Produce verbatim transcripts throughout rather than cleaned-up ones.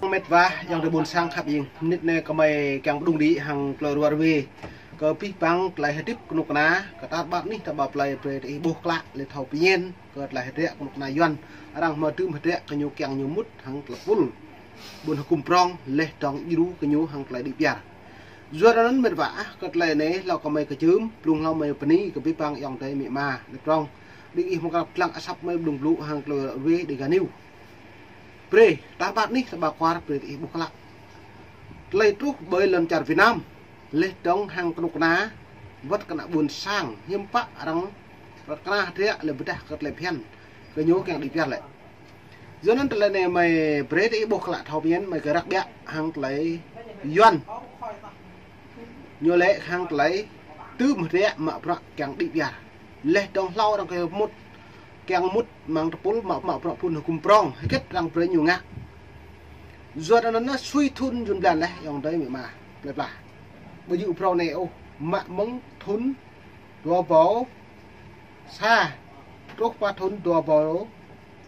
Mĭt wa ayŏng adei ƀuôn sang khăp ing, mnĭt anei kơ mei kiăng pơdŭng đĭ hăng klei ruă ruê kơ pih păng klei hdĭp knŭk kna, kơ tar ƀar anih ta ƀă plei brei ti ih ƀuh klă leh thâo pơñen kơ klei hdră knŭk kna Yuăn, arăng mă tŭm hdră kơ ñu kiăng ñu mŭt hăng klei pul ƀuôn hgŭm prŏng leh dŏng djru kơ ñu hăng klei đĭ piar. Yua anăn mĭt wa ah, kơ klei anei hlâo kơ mei kơ jum, blŭng hlâo mei bơni kơ pih păng ayŏng adei amĭ ama, leh prŏng. Đĭ ih mơ̆ng krăp dlăng asăp mei pơdŭng blŭ hăng klei ruă ruê Dega News. Brei, tar ƀar anih ta ƀă kwar brei ti ih ƀuh klă. Klei truh ƀơi lăn čar Việt Nam, leh dŏng hăng knŭk kna, wăt kơ ană ƀuôn sang, hiăm pă arăng, wăt kơ ană hdră leh ƀiădah kơ klei bhiăn kơ ñu kiăng đĭ piar lĕ. Yua anăn klei anei mei brei ti ih ƀuh klă thâo pơñen mei kơ răk ƀiă hăng klei Yuăn. Ñu lĕ hăng klei tŭm hdră mă bruă kiăng đĭ piar. Leh dŏng hlâo arăng kơ mŭt, kiăng mŭt mơ̆ng tơpul mă, mă bruă ƀuôn hgŭm prŏng, hgĕt arăng brei ñu ngă. Yua anăn sui thŭn jŭn blan leh ayŏng adei amĭ ama, plei pla. Ƀu djŏ prŏng anei ôh, mă mơ̆ng thŭn dua êbâo sa, truh pă thŭn dua êbâo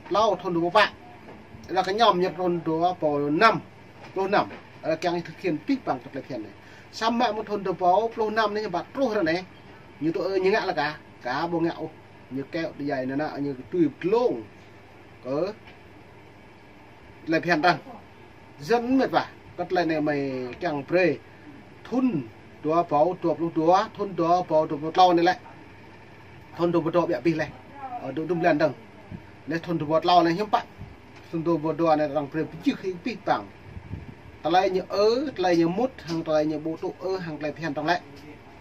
tlâo, thŭn dua êbâo pă. Arăng kñăm ñu thŭn dua êbâo năm, pluh năm. Arăng kiăng thực hiện pih păng kơ klei bhiăn anei. Samơ̆ mơ̆ng thŭn dua êbâo pluh năm anei ƀă truh ară anei. Ñu tŭ ơ ñu ngă leh ka, ka ƀu ngă ôh. Ñu keo djai nana ñu tui dlông kơ klei bhiăn arăng. Yua anăn mĭt wa, kơ klei anei mei kiăng brei thŭn dua êbâo dua pluh dua, thŭn dua êbâo dua pluh tlâo anei lĕ. Thŭn dua êbâo dua ƀiă pih leh. Ơ, dŭm, dŭm blan dơ̆ng. Leh thŭn dua êbâo tlâo anei hiăm pă. Thŭn dua êbâo dua anei arăng brei pơjih hĭ pih păng. Klei ñu ơ, klei ñu mŭt, hăng klei ñu ƀu tŭ ơ, hăng klei bhiăn arăng lĕ.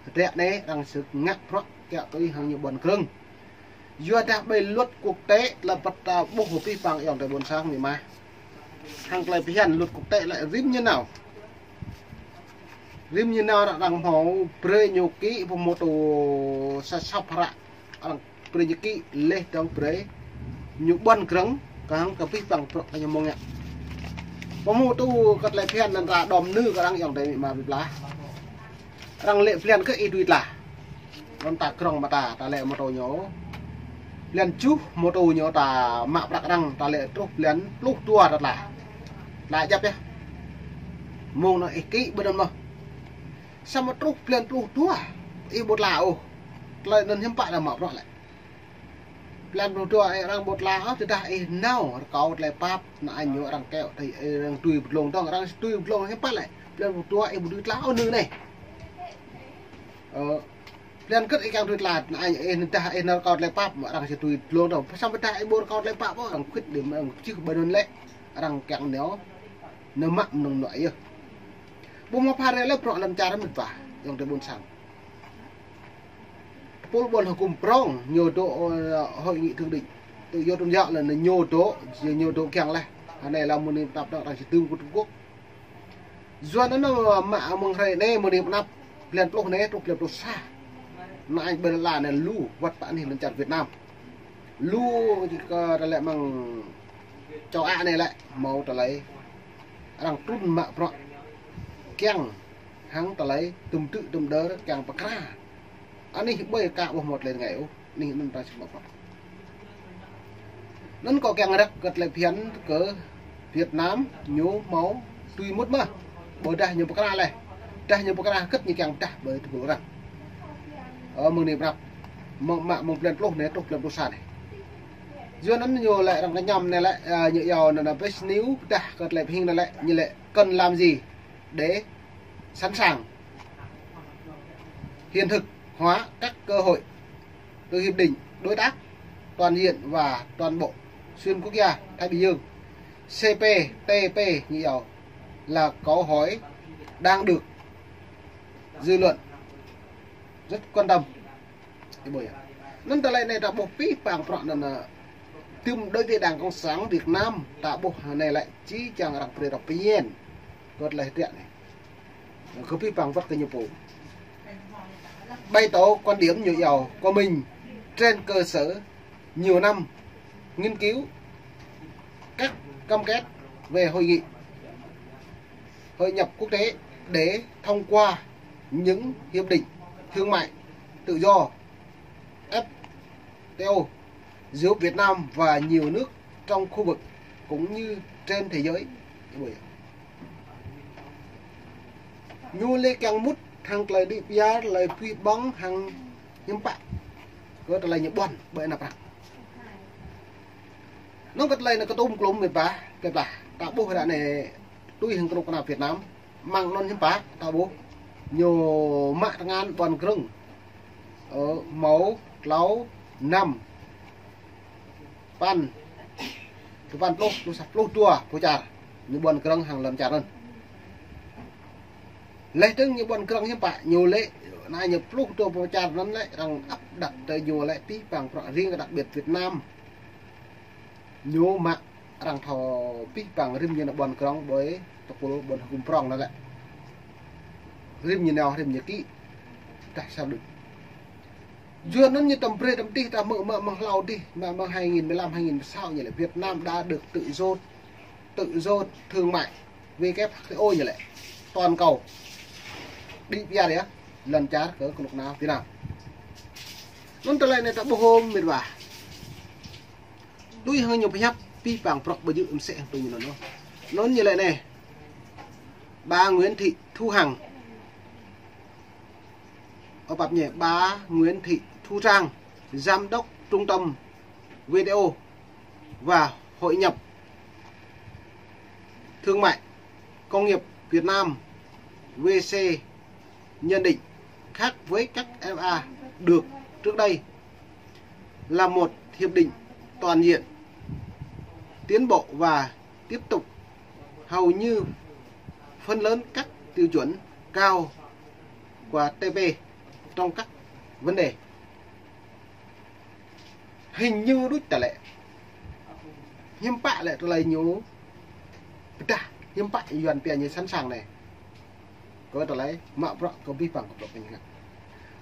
Hdră anei arăng sĭt ngă bruă kiă tui hăng ñu ƀuăn krơ̆ng. Yua dah ƀơi luật quốc tế leh păt ta ƀuh pih păng ayŏng adei ƀuôn sang amĭ ama. Hăng klei bhiăn luật quốc tế lĕ rĭm ñu nao. Rĭm ñu nao arăng hmâo brei ñu ký pơmô tô sa sap hră. Arăng brei ñu ký leh dŏng brei ñu ƀuăn krơ̆ng kơ hăng kơ pih păng bruă kơ ñu mâo ngă. Pơmô tô kơ klei bhiăn anăn ta đom nư kơ arăng ayŏng adei amĭ ama plei pla. Arăng lĕ blan kơ ih dưi tla. Anăn ta krŏng mă ta, ta lĕ mô tô ñu. Blan kjuh mô tô ñu ta mă prăk arăng, ta lĕ truh blan pluh dua ta tla. Tla djăp yơh. Mông anăn ih ký ƀơi anăn mơh. Samơ̆ truh blan pluh dua, ih ƀu tla ôh. Klei anăn hiăm pă ta mă bruă lĕ. Blan pluh dua ih arăng ƀu tla ôh, tơdah ih nao rơkâo tlei pap, anăn ñu arăng keo, tơdah ih arăng tui bi dlông dơ̆ng, arăng tui bi dlông hiăm pă lĕ. Blan pluh dua ih ƀu dưi tla ôh nư anei. Ơ, blan kơt ih kiăng dưi tla, anăn ih tơdah ih nao rơkâo tlei pap, arăng sĭt tui bi dlông dơ̆ng. Samơ̆ tơdah ih ƀu rơkâo tlei pap ôh, arăng khĭt đĭ mơ̆ng čih ƀơi anăn lĕ, arăng kiăng nao, nao mă mnơ̆ng mnuă yơh. Ƀu mâo phara lĕ bruă lăn čar mĭt wa, ayŏng adei ƀuôn sang. Tơpul ƀuôn hgŭm prŏng ñu dôk, ơ, hội nghị thượng đỉnh tự do tôn giáo leh anăn ñu dôk, ñu dôk kiăng leh. Anei lĕ mơ̆ng anei pơnăp dŏ arăng sĭt tŭm kơ Trung Quốc. Yua anăn mă mơ̆ng hrei anei mơ̆ng anei pơnăp blan pluh anei truh blan pluh sa. Anăn ƀơi lăn ala anei lu wăt pă anih lăn čar Việt Nam. Lu kơ ta lĕ mơ̆ng châu Á anei lĕ mâo ta lĕ arăng trŭn mă bruă kiăng hăng ta lĕ tŭm tŭ tŭm đơr kiăng pơkra. Anih ƀơi ka ƀuh mâo tlei rơngai ôh, anih anăn ta sĭt mă bruă. Anăn kâo kiăng răk kơ tlei bhiăn kơ Việt Nam ñu mâo tui mŭt mơh. Ƀôdah ñu pơkra leh. Dah ñu pơkra kơt ñu kiăng dah ƀơi tơpul arăng. Ơ, mơ̆ng anei pơnăp. Mơ̆ng, mă mơ̆ng blan pluh anei truh blan pluh sa anei. Yua anăn ñu lĕ arăng kñăm anei lĕ, ơ, ñu yua anăn best news dah kơ tlei bhiăn anei lĕ, ñu lĕ cần làm gì để sẵn sàng hiện thực hóa các cơ hội từ Hiệp định Đối tác Toàn diện và Toàn bộ Xuyên Quốc gia Thái Bình Dương, C P T P, như vậy là câu hỏi đang được dư luận rất quan tâm. Anăn ta lĕ anei ta ƀuh pih păng bruă anăn, ơ, tŭm đối với Đảng Cộng sản Việt Nam ta ƀuh anei lĕ či čiăng arăng brei arăng pơñen. Kơ tlei hdră anei. Kơ pih păng wăt kơ ñu pô. Bày tỏ quan điểm ñu yua của mình trên cơ sở nhiều năm nghiên cứu các cam kết về hội nghị hội nhập quốc tế để thông qua những hiệp định thương mại tự do F T O giữa Việt Nam và nhiều nước trong khu vực cũng như trên thế giới. Ñu lĕ kiăng mŭt hăng tơlơi đĭ piar, tơlơi pui ƀơ̆ng hăng hiăm pă. Kơ tơlơi ñu ƀuăn ƀơi anăp arăng. Nŏng kơ tơlơi anei kơtŭm klŭm mĭt wa, kơ ta, ta ƀuh ră anei tui hăng knŭk kna Việt Nam. Mơ̆ng anăn hiăm pă, ta ƀuh. Ñu mă tơngan ƀuăn krơ̆ng. Ơ, mâo, tlâo, năm. Păn, dua păn pluh, pluh sa, pluh dua boh čar. Ñu ƀuăn krơ̆ng hăng lăn čar anăn. Leh dơ̆ng ñu ƀuăn krơ̆ng hiăm pă, ñu lĕ, anei ñu pluh dua boh čar anăn lĕ, arăng áp đặt tơ ñu lĕ pih pang bruă riêng đặc biệt Việt Nam. Ñu mă arăng thâo pih pang rĭm ñu nao ƀuăn krơ̆ng ƀơi tơpul ƀuôn hgŭm prŏng anăn lĕ. Rĭm ñu nao, rĭm ñu kĭ. Dah sa đuč. Yua anăn ñu tăm brei tăm tih ta mơ̆ng, mơ̆ng, mơ̆ng hlâo dih, mơ̆ng, mơ̆ng hai nghìn mười lăm, hai nghìn mười sáu ñu lĕ Việt Nam đã được tự do, tự do thương mại, W T O ñu lĕ. Toàn cầu. Đĭ piar yơh, lăn čar kơ knŭk kna Việt Nam. Anăn tơlơi anei ta ƀuh hŏng mĭt wa. Tui hăng ñu pơhiăp pih pang bruă ƀu djơ̆ msĕ hŏng tui ñu anăn ôh. Anăn ñu lĕ anei. Bà Nguyễn Thị Thu Hằng. Ơ, pap ñu, bà Nguyễn Thị Thu Trang, giám đốc trung tâm W T O và hội nhập thương mại công nghiệp Việt Nam, W C, nhận định, khác với các F A được trước đây, là một hiệp định toàn diện, tiến bộ và tiếp tục hầu như phần lớn các tiêu chuẩn cao của T P trong các vấn đề. Hình như đuč ta lĕ. Hiăm pă lĕ tơlơi ñu pơdah, hiăm pă Yuăn pia ñu sẵn sàng anei. Kơ tơlơi mă bruă kơ pih pang kơ bruă kơ ñu ngă.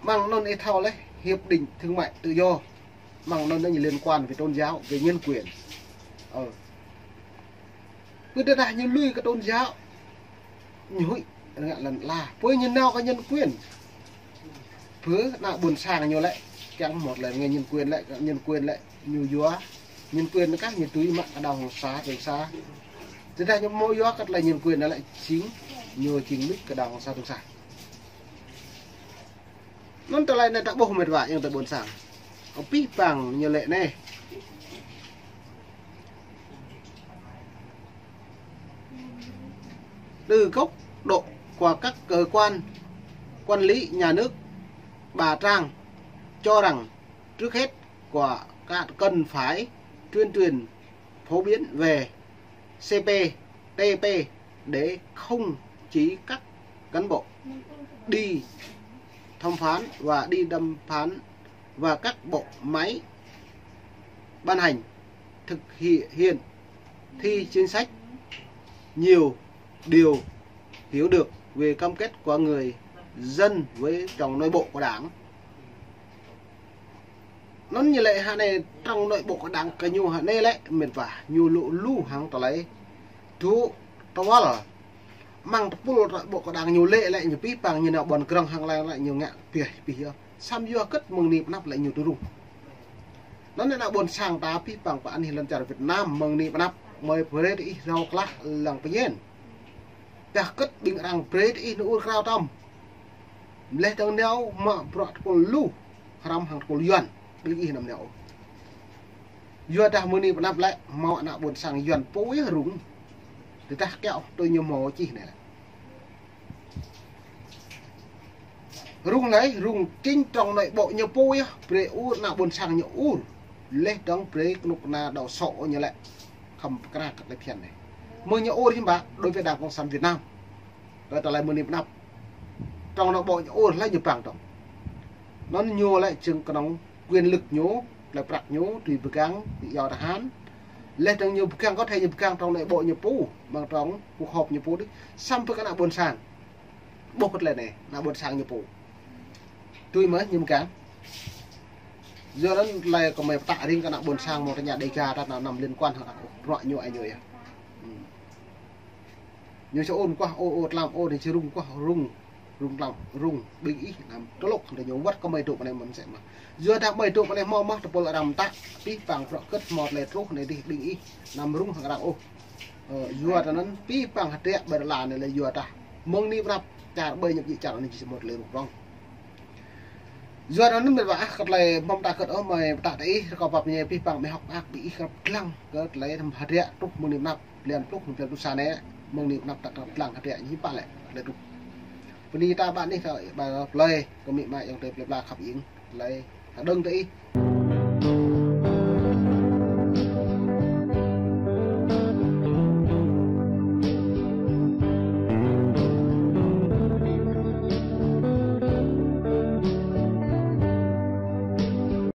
Mơ̆ng anăn ih thâo leh, hiệp định thương mại tự do. Mơ̆ng anăn ñu liên quan về tôn giáo, về nhân quyền. Ơ. Pơ tơdah ñu lui kơ tôn giáo, ñu huĭ ngă lăn ala. Pô ñu nao kơ nhân quyền. Pơ ană ƀuôn sang ñu lĕ, kiăng mâo tơlơi ngă nhân quyền lĕ, nhân quyền lĕ, ñu yua. Nhân quyền kah ñu tui mă kơ đảng cộng sản, cộng sản. Tơdah ñu mâo yua kơ tơlơi nhân quyền lĕ jing, ñu jing lui kơ đảng cộng sản, cộng sản. Anăn tơlơi anei ta ƀuh mĭt wa ayŏng adei ƀuôn sang. Pih pang ñu lĕ anei. Từ góc độ của các cơ quan quản lý nhà nước, bà Trang cho rằng trước hết của cả cần phải tuyên truyền phổ biến về C P, T P để không chỉ các cán bộ đi thẩm phán và đi đàm phán và các bộ máy ban hành thực hiện thi chính sách nhiều điều hiểu được về cam kết của người dân với trong nội bộ của Đảng. Anăn ñu lĕ hŏng anei trong nội bộ của Đảng kơ ñu hŏng anei lĕ mĭt wa ñu lŭ lu hăng tơlơi. Dŭ tơwăl. Mơ̆ng tơpul nội bộ của Đảng ñu lĕ lĕ ñu pih pang ñu nao ƀuăn krơ̆ng hăng lĕ lĕ ñu ngă pih pih yơh. Săm yua kơt mơ̆ng anei pơ anăp lĕ ñu tŭ rŭng. Anăn ană ƀuôn sang ta pih pang pơ anih lăn čar Việt Nam mơ̆ng anei pơ anăp mơi brei ih rao klah lăng pơñen. Dah kơt ƀing arăng brei ih nao ur krao tăm. Leh dơ̆ng nao mă bruă tơpul lu, hrăm hăng tơpul Yuăn, ƀing ih anăm nao. Yua dah mơ̆ng anei pơ anăp lĕ, mâo ană ƀuôn sang Yuăn pô yơh rŭng. Tơdah kiăo tui ñu mâo čih anei lĕ. Rŭng anei, rŭng chính trong nội bộ ñu pô yơh, brei ur ană ƀuôn sang ñu ur. Leh dơ̆ng brei knŭk kna đao sô ñu lĕ. Khăm pơkra kơ tơlơi phiăn anei. Mơ̆ng ñu ur hiăm pă, đối với Đảng Cộng sản Việt Nam. Kơ tơlơi mơ̆ng anei pơ anăp. Trong nội bộ ñu ur leh ñu pang dơ̆ng. Anăn ñu lĕ jing knŏng quyền lực ñu, tơlơi prăk ñu, tui pơgang, tui yua tơhan. Leh dơ̆ng ñu pơgang kơ thei ñu pơgang trong nội bộ ñu pô, mơ̆ng trong cuộc họp ñu pô dih. Săm pơ kơ ană ƀuôn sang. Ƀuh kơ tơlơi anei, ană ƀuôn sang ñu pô. Tui mơh ñu pơgang. Yua anăn tơlơi kơ mơi pơtă riêng kơ ană ƀuôn sang mâo tơña Dega ta anăm liên quan hŏng bruă ñu ai ñu yơh. Hmm. Ñu sa ôn kuah ô ô tlam ô, ñu sa rŭng kuah rŭng, rŭng tlam rŭng, ƀing ih anăm tơlŭk, hŏng ñu wăt kơ mơi dôk anei mơ̆n sĕ mơh. Yua dah mơi dôk anei mâo mơh tơpul arăng mtă, pih pang bruă kơt mâo tơlơi truh anei dih ƀing ih anăm rŭng hŏng arăng ôh. Ơ, yua dah anăn pih pang hdră ƀơi lăn anei lĕ yua dah. Mơ̆ng anei pơ anăp Čar ƀai ñu jih čar anei jih mâo tlei rŭng rŏng. Yua anăn mĭt wa ah, kơ tlei mâo mta kơ ôh mei mta diih, rơkâo pap ñe pih păng mei hŏk ak bi ih krăp dlăng kơ tlei hrăm hdră truh mơ̆ng anei mnăp, blan pluh, blan pluh sa anei, mơ̆ng anei mnăp ta krăp dlăng hdră ñu pă lĕ, tlei truh. Bơni ta ƀă anih ta ƀă plei, kơ amĭ ama ayŏng adei plei pla khăp ing, tlei ta đơ̆ng diih.